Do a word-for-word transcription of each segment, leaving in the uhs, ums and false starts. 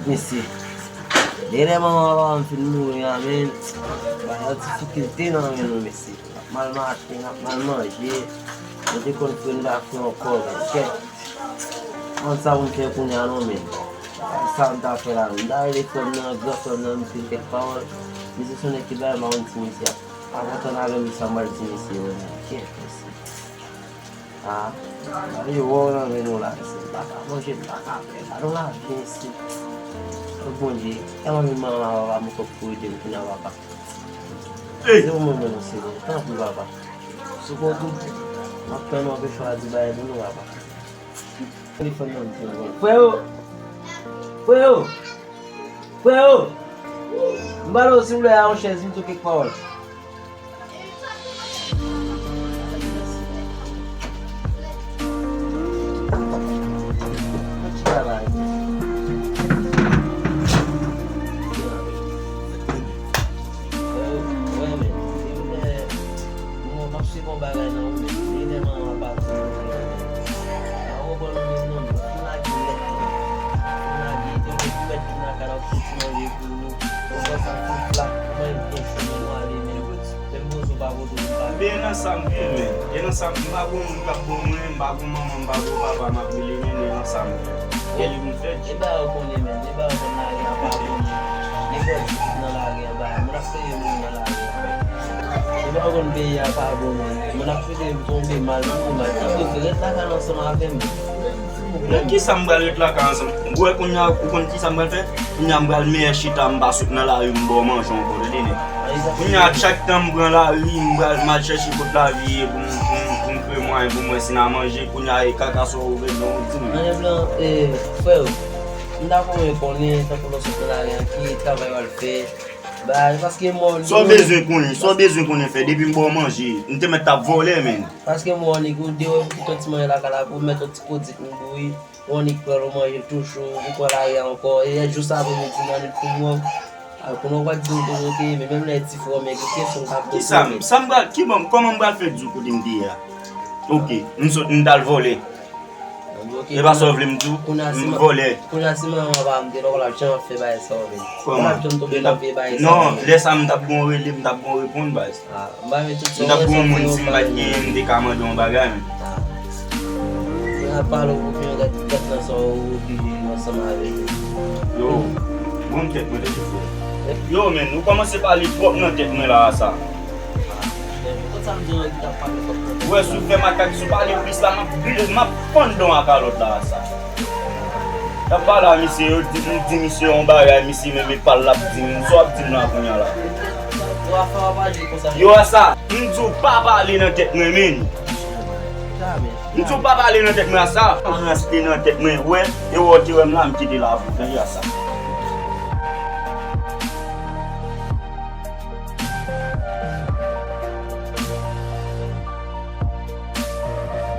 Mesye, depi lè manman papa m fin mouri a, men, bagay difikilte nan men nou, mesye. N ap mal mache, n ap mal manje. Nou te konn fre, n pa fre ankò, men kèt. Mwen sa pou m fè kounye a non, men. Sa m ta fè la, men. M ta rele frè m nan, gran frè m nan, m di l kèk pawòl. Mesye, se yon nèg ki bay, m pa konn ti mesye a. Avan tann avè m, sa m pral di mesye yo, men kèt, mesye. Ah, yo wè w nan men nou la, mesye. M pa ka manje, m pa ka bwè, gade yon lavi, mesye. Bondye, tèlman vin manman papa m, fòk pou ede m kounye a, papa. Se ou menm, non, se ou. Tanpri, papa. Sou kont ou, m ap tann w anpil fwa di bagay pou nou, papa. Telefòn nan, m te wè. Freo! Freo! Freo! M pale w silvouplè a yon chèz, m di w kèk pawòl. Menm bozo pa poto pou m pale. Men e nan sa m viv, men. E nan sa m, m pa gon moun k ap bon mwen, m pa gon manman, m pa gon papa, m ap rele, men e nan sa m viv. E li m fè di. E ba yo konnen, men. E ba yo konn lari a pa bon, men. Nèg yo di tout nan lari a ba. Moun ap fere moun nan lari a. E ba yo konn peyi a pa bon, men. Moun ap fere tonbe mal, tonbe mal. Tanpri, frè, ret lakay ansanm avè m. Nan kisa m pral ret lakay ansanm? Ou wè kounye a, ou konn kisa m pral fè? Kounye a m pral mèyè chita, m pa sot nan lari, m ba w manje ankò, tande nèg. Kounye a chak tan m pran lari, m pral, m al chèche kot lavi ye pou m, pou m, pou m kreye mwayen pou m wè si n a manje, kounye a e kaka sa w ouvè nan w di m. Manje blan, e, frè, m ta renmen konnen, tankou lè w sot nan lari a, ki travay w al fè, bagay, paske mò. Sa w bezwen konnen, sa w bezwen konnen fè, depi m ba w manje, m te mèt t ap vòlè, men. Paske mò, nèg ou deyò, m kite yon ti manje lakay la pou m mèt yon ti kodik m bouyi. Yon nèg pran l, ou manje l tou cho, ou pran lari a ankò. E jou sa aprèmidi, m annik pou mwen. A, kounye a w pa di m kote w te ye, men menm lè ti frè w m enkyete, si m ka poze. Kisa m, sa m pral, ki ban, kòman m pral fè di w kote m te ye a? Oke, m sot, m t al vòlè. E pa sa w vle m di w? M vòlè. Kounye a si manman pa m te la, w p ap janm ap fè bagay sa w vle. Kòman? W p ap janm tonbe nan vye bagay sa w vle. Non, lè sa m t ap gen yon rele, m t ap gen yon reponn, baz. Ah, m pa met tout sa. M t ap gen yon moun, si m pa t genyen, m te ka mande yon bagay, men. Ah. Mwen ap pale w pou fè yon gad, gad nan sa w oblije ansanm avè l. Yo, bon tèt mwen, tande frè. Yo, men, ou kòmanse pale twòp nan tèt mwen la a sa. Ah, men, pou sa m di w ki t ap pale twòp nan tèt. Ou wè, si w fè makak, si w pale plis la, m ap, m ap pann dan w a kalòt la a sa. N ap pale a misye, yo di, m di misye yon bagay, misye menm e pa l l ap di m. Sa w ap di m la kounye a la? Yo a sa, w ap aji konsa. Yo a sa, m di w pa pale nan tèt mwen, men. M di w pa pale nan tèt mwen a sa. Arans te nan tèt mwen, wè, e wè w te wè m la, m kite la pou tande a sa.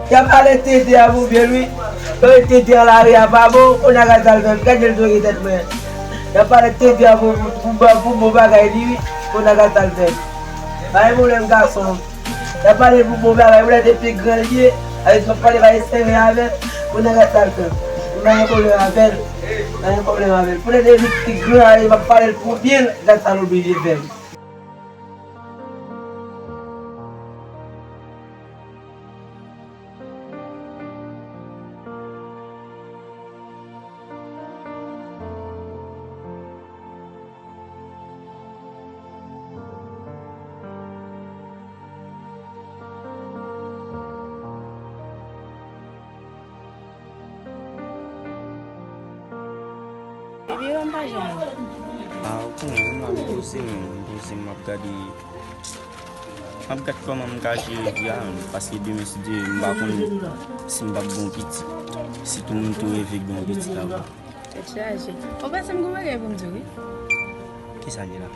Y ap pale tete a pou byen wi. Yo, tete an lari a pa bon, kounye a gad sa l fè m. Gad jan l toke tèt mwen. Y ap pale tete a pou, pou, pou, pou bon bagay li wi, kounye a gad sa l fè m. Pa gen pwoblèm gason. Y ap pale pou bon bagay, ou lè depi gran l ye, avè di w ap pale bagay serye avè l, kounye a gad sa l fè m. M pa gen pwoblèm avè l. M pa gen pwoblèm avè l. Pou lè depi gran ale, m ap pale l pou byen, gad sa l oblije fè m. Epi yo m pa janm wè. A, ou konnen, m la, m poze, m poze, m ap gade, m ap gad kòman m ka jere vi a, paske demen, si Dye vle, m pa konn si m p ap gen yon pitit, si tou moun tou reve gen yon pitit avan. Tèt chaje. Ou panse m gen yon bagay pou m di w, wi. Kisa l ye la?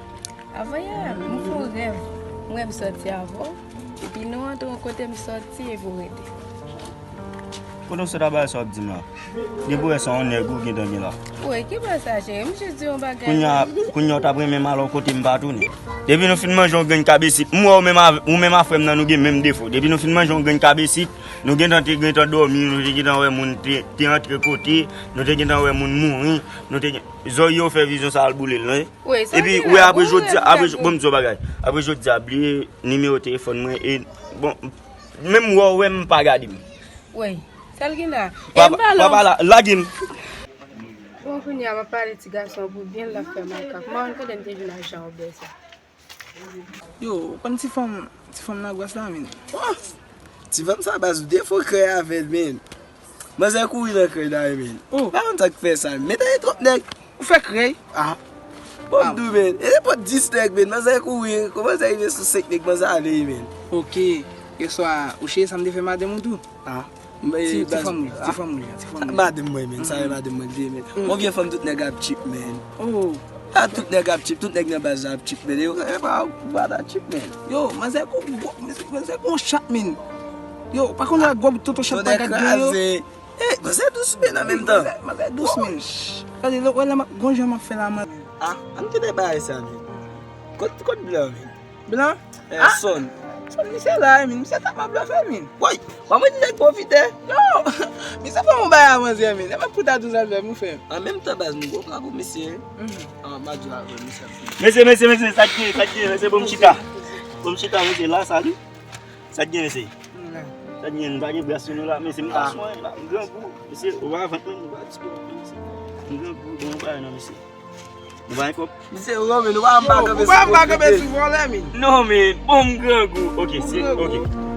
Avan yè, m fè yon rèv. M wè m sòti avè w. Epi nou antre yon kote m sòti epi w rete. Kote w sot a bagay sa w ap di m la? Depi w wè se yon nèg ou gentan gen la. Woy, ki bagay sa, cheri? M jis di yon bagay. Kounye a, kounye a w t ap renmen m al yon kote m pa tounen. Depi nou fin manje yon grenn kabesip, m wè ou menm avè, ou menm a frè m nan nou gen menm defo. Depi nou fin manje yon grenn kabesip, nou gentan te gentan dòmi, nou te gentan wè moun te, te antre kote, nou te gentan wè moun mouri, nou te gen, zòrye w fè vizyon sa al boule l, non? Epi, ou wè apre jodi a, apre, bon, m di w bagay. Apre jodi a, bliye nimewo telefòn mwen, e, bon, menm wè w wè m pa gade m. Woy, sa l gen la? Papa, papa la, lage m. Bon, kounye a, m ap pale ti gason an pou byen l ap fè makak. M pa konn kote m te jwenn ajan obè sa. Yo, ou konn ti fanm, ti fanm nan gwès la, men. Oh! Ti fanm sa, baz, ou defo krèy avè l, men. Manzè kouri nan krèy la, men. Oh! Pa konn sa k fè sa, men. Mete twòp nèg. Ou fè krèy? Ah. Bon, m di w, men. E nenpòt dis nèg, men. Manzè kouri, kòman sa rive sou senk nèg, manzè ale, men. Ok. Yèswa, ou cheri sa m te fè madanm ou tou? Ah. Ti, ti fanm wi, ti fanm wi, ti fanm wi. Madanm mwen, men, sa e madanm mwen li ye, men. Yon vye fanm tout nèg ap chip, men. Oh. Ah, tout nèg ap chip, tout nèg nan baz la ap chip, men. Yo, e pa, ou pa ta chip, men. Yo, manzè gon, gon, manzè gon chat, men. Yo, pa konn la gwo tonton chat pa gad gen yo. Eh, manzè dous, men, an menm tan. Manzè, manzè dous, men. Gade, lè, wè, lè m ap, gon jan m ap fè la, man. Ah, ann kite bagay sa, men. Kot, kot blan, men? Blan? Eh, ah! Son. Son, misye la, men. Misye tèlman blofè, men. Woy, pa mwen di nèg pwofitè. Yo, misye fè yon bagay a manzè, men. E pa pou ta dous al fè, m ou fè. An menm tan, baz, m gwo bra pou misye. Mhm. Ah, m a di avè misye. Mesye, mesye, mesye, sa k gen, sa k gen, mesye, bon m chita. Bon m chita, mesye, la, salut. Sa k gen, mesye? Sa k gen, nou pa gen bras sou nou la, mesye, m pa swen la, m grangou, mesye, ou pa vant mwen, nou pa disko, mesye. M grangou, bon, bagay non, mesye. Nou pa gen kòb. Mesye, ou konprann, nou pa m pa kanpe sou vòlè, men. Non, men, bon, m grangou. Ok, se, ok.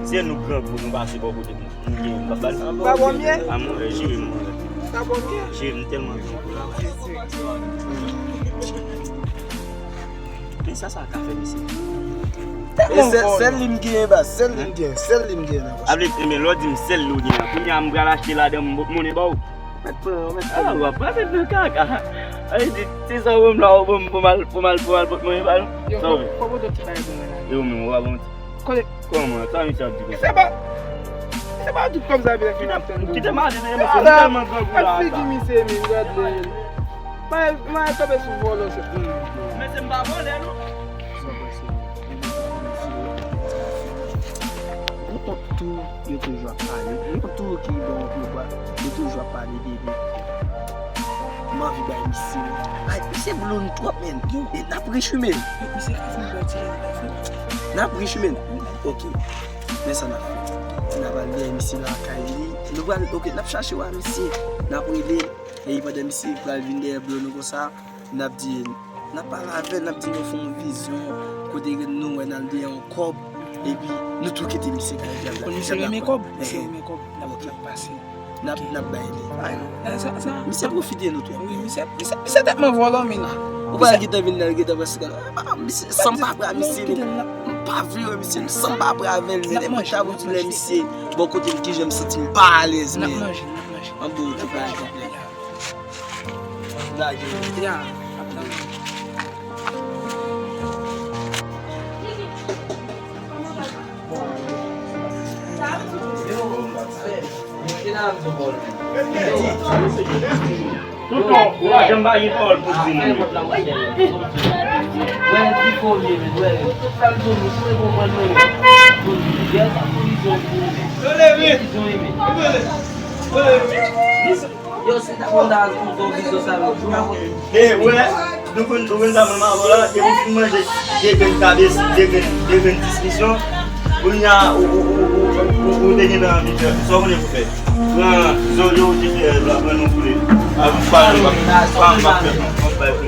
Se nou grangou, nou pase bò kote nou, nou gen, m pa bal. Pa bon, men. Amou, jere m. Sa bon byen. Jere m tèlman grangou la. Men sa, sa ka fè, mesye. E sèl, sèl li m genyen, baz. Sèl li m genyen. Sèl li m genyen nan pòch. Ap vle di, men lè w di m sèl li w genyen an, kounye a m pral achte ladan m pot monnen ba w. Mèt pran, mèt pran. Ah, w ap pran tèt nan kaka. Sa vle di, se sa w ban m la, w ban m pou m al, pou m al, pou m al pot monnen ba nou. Yo, fò, fò pote ti bagay pou mwen la. Yo, men, w a bon ti. Kote? Kòman? Sa misye ap di konsa? Misye pa, misye pa tout kòb sa epi lè fini ap tann. Kite m ale, mesye, m tèlman grangou la. Gad figi misye, men, gad li. Mwen, mwen tonbe sou vòlò, se. Mesye, m pa vòlè, non. Nenpòt tou, yo toujou ap pale. Nenpòt tou ki bon, yo, yo toujou ap pale de li. M anvi bay misye. Ay, misye blonn twòp, men. Yo, e n ap rich wi, men. Yo, misye ka fin bò ti, ka fin. N ap rich wi, men. Ok. Men sa n ap fè. N ap al dèyè misye lakay li. Nou pral, ok, n ap chache wè misye. N ap rele. E pandan misye pral vin dèyè blonn nou konsa, n ap di, n ap pale avè l, n ap di nou fè yon vizyon. Kote nou wè n al dèyè yon kòb. Epi, nou tou kite misye kay djab la. Misye renmen kòb. Misye renmen kòb. N ap, n ap pase. N ap, n ap bay li. Ay, sa, sa. Misye pwofite nou twòp. Wi, misye, misye, misye tèlman vòlò, men. Ou pa gentan vin la, l gentan prèske la. Ah, misye, san m pa pre a misye, men. M pa vle wè misye, san m pa pre avè l, men. Mwen ta wè lè misye bò kote m, kijan m santi m pa alèz, men. N ap manje, n ap manje. An bon, ti pa. Lage. Ya, ap lage. Tout tan, ou pa janm pa gen pawòl pou di moun. Wè, di fo vye, men, wè, tout sa l di, ou konprann, men. Yè, sa pou li di, men. Yo leve. Yo leve. Yo leve. Yo, si ta konn ta konn vizyon sa yo, pou mwen. E, wè, nou konn, nou konn sa mwen avè w la, depi w fin manje de grenn kabesip, de grenn, de grenn dismisyon, kounye a, ou, ou te gentan anvi fè, sa w konnen pou fè. Pran zòrye w te fè la, pran nou boule. A, ou pa, ou pa, ou pa, ou pa fè, ou pa fè.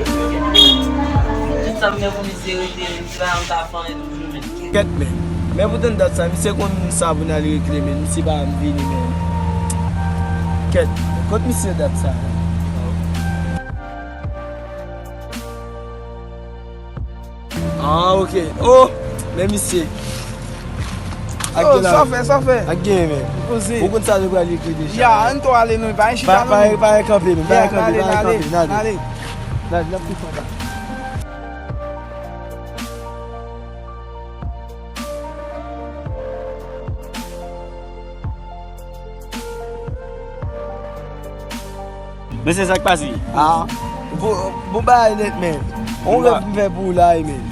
Tout sa m gen pou misye rete, se pa yon ka fann toujou, men. Kèt, men. Men pou tann dat sa, misye konn sa pou n al regle, men. Misye pa vle vini, men. Kèt, kot misye dat sa? Ah, ok. Oh, men misye. Ak gen la. Sa fè, sa fè. Ak gen, men. Poze. Ou konn sa nou pral regle deja. Ya, ann tou ale, non, pa chita, non. Pa kanpe, men. Pa kanpe, pa kanpe. N ale, n ale. N ale, n ap tou fè sa. Men se sa k pase. Ah, bon, bon bagay nèt, men. On rèv m fè pou ou la, men.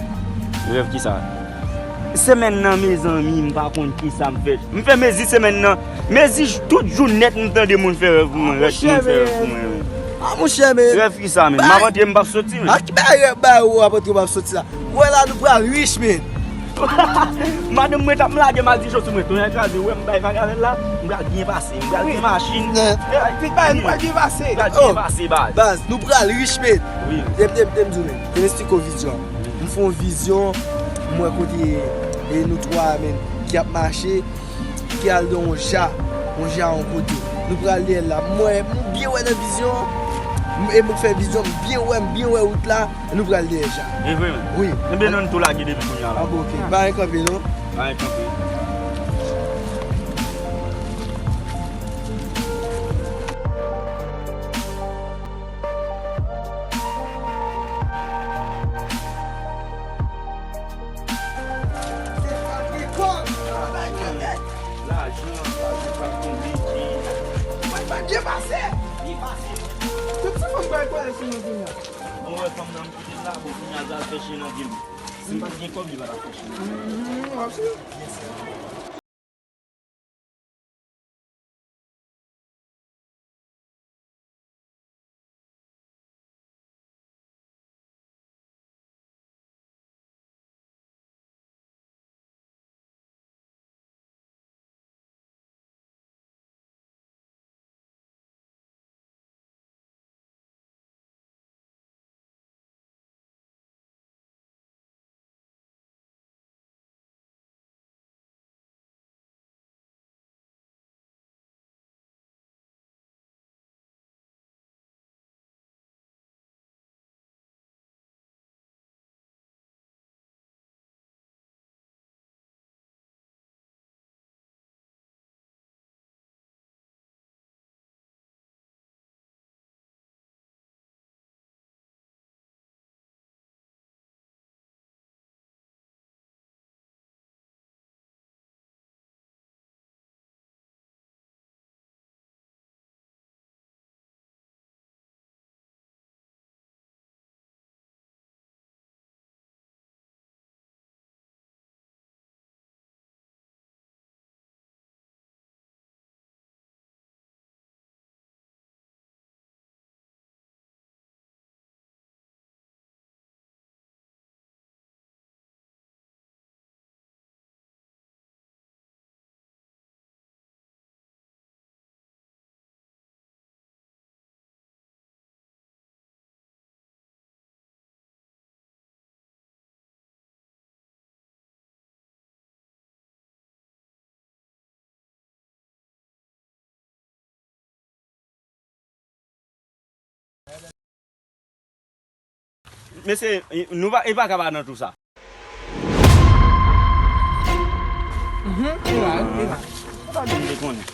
Rèv ki sa? Semèn nan, mezanmi, m pa konn ki sa m fè. M fè mezi semèn nan. Mezi j-, tout jou nèt, m tande moun fè rèv pou mwen. Rèv, moun fè rèv pou mwen. Ah, monchè, men. Rèv ki sa, men? M ap antre, m p ap soti, men. Ah, ki bagay rèv, bagay ou ap antre, w ap soti la? Ou wè la, nou pral rich, men. Madanm mwen t ap lage maldiksyon sou mwen. Tonnè kraze, ou wè m bay vag avè l la, m pral byen pase, m pral gen machin. Wi. Ti bay, m pral byen pase. M pral byen pase, baz. Baz, nou pral rich, men. Wi. Te, te, te m di w, men. Te m esplike w vizyon. M fè yon vizyon, m wè kote, e, nou twa, men, ki ap mache, ki al nan yon ja, yon ja yon kote. Nou pral dèyè l la. M wè, m byen wè nan vizyon an. M, e mwen k fè vizyon, m byen wè, m byen wè wout la. Nou pral dèyè ja. E vre, men. Wi. Enben, nou tou lage depi kounye a la. Ah, bon, ok. Pa gen kanpe, non? Pa gen kanpe. Lajan, lajan pa tonbe, ti. Mwen pa byen pase. Byen pase. Tout ti fanm bay kwè sou mwen kounye a. Bon, wè fanm nan m kite l la, bon, kounye a l al fè chen nan vil. Si m pa t gen kòb, li pa t ap fè chen nan vil. Mhm, w ap swiv. Mesye, nou pa, e pa ka pa nan tou sa. Mhm, e la, e la. Sa nou te konnen.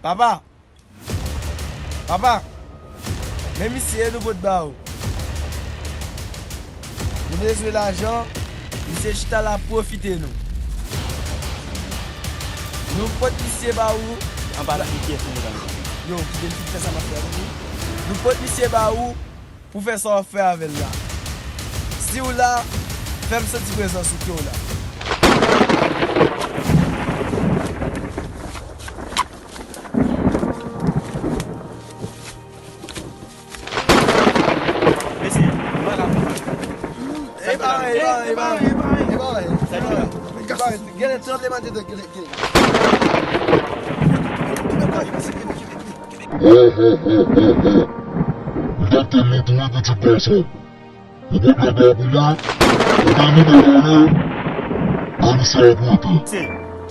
Papa! Papa! Men misye nou pot ba ou. Nou bezwen lajan, misye chita la pwofite nou. Nou pot misye ba ou. Anba la, ki kiyès nou ba nou? Yo, kite m fin fè sa m ap fè a pou ou. Nou pot misye ba ou pou fè sa w ap fè avè l la. Si w la, fè m santi prezans ou ke w la. Mesye, nou pa ka konprann. E pa, e pa, e pa, e pa, e pa. Sa k fèt la? Genlè tranblemanntè, genlè, genlè. Ou pa te montre pitit gason. Ou pa t lakay pou mwen. Ou te vin avè mwen. Ann sa pou te. Se,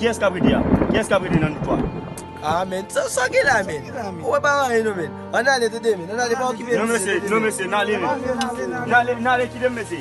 kiyès k ap rete a? Kiyès k ap rete nan nivo a? Ah, men, sa, sa gen la, men. Ou wè pa anyen, non, men. Ann ale, tande, men. Ann ale, pa okipe misye, tande, men. Non, mesye, non, mesye, n ale, men. N ale, n ale, kite m, mesye.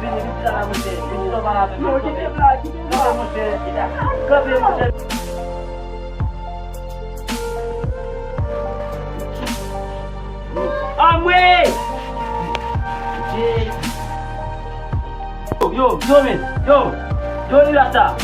Vini, vini la, monchè. Vini, non, pa avè m. Non, kite m la, kite m la, monchè. Kanpe, monchè. Anmwe! Yo, yo, yo, men, yo, yo, li la sa.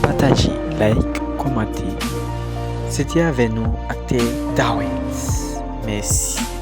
Pataje, like, kòmante. Se te avè nou, aktè Dawens. Mèsi.